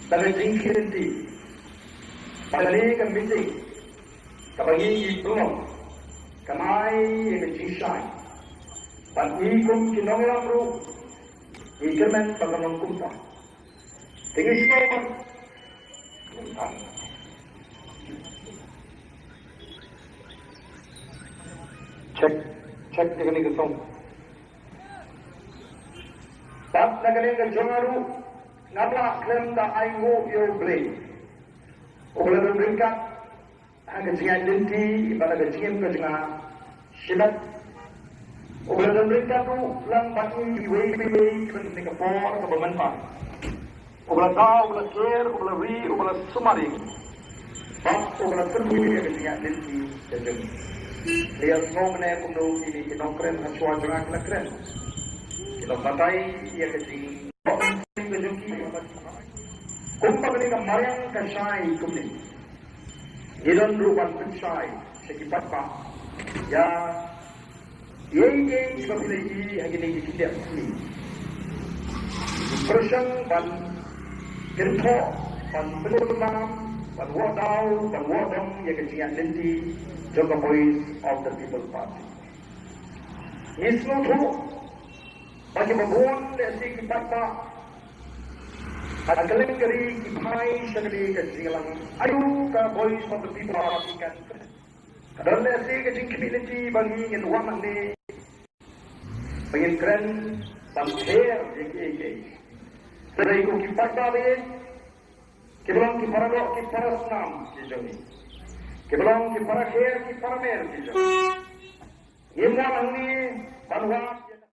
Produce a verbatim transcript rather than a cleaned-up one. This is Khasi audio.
Ba ka jingkren ti ba kane ka meeting kaba ngi ngi pynlong ka mai ïa ka jingshai. Bad ngi kum ki nongïalam ruh ngi kyrmen ba ka long kumta. Te ngi sngewbha. Check, check ïa kane ka song. Bad na kane ka jong nga ruh ngam lah khlem da ai nguh ïa U Blei uba la don ryngkat ha ka jingïaid lynti bad ha ka jingim ka jong nga shimet. Uba la don ryngkat ruh lang bad ngi iwei pa iwei ha kane ka por kaba mynta. Uba la da, uba la ker, uba la ri, uba la sumar ïa ngi. Bad uba la kyntu ïa ka jingïaid lynti ka jong ngi. Te ïa sngew mynne kumno kine ki nongkren ha shuwa jong nga ki la kren, ki la batai ïa ka jing Kumba kane ka mariang ka shai kumne, ngi don ruh ban pynshai sha ki paidbah ïa kiei kiei kiba phi la ïohi ha kine ki khyndiat sngi. Pyrshang ban kynthoh, ban pynlong, ban wad daw, ban wad dong ïa ka jingïaid lynti jong ka Voice of the People Party. Ngi sngewthuh ba kiba bun lehse ki paidbah ha kylleng ka ri ki phai sha kane ka jingïalang aïu ka Voice of the People Party kan. Ka don lehse ka jingkhmih lynti ba ngi ngin wan hangne ba ngin kren ban pher ïa kiei kiei. Hynrei ko ki paidbah ba ïeit, kiba long ki paradoh ki parasnam ki jong ngi, kiba long ki parakher ki paramer ki jong ngi, ngim wan hangne ban wad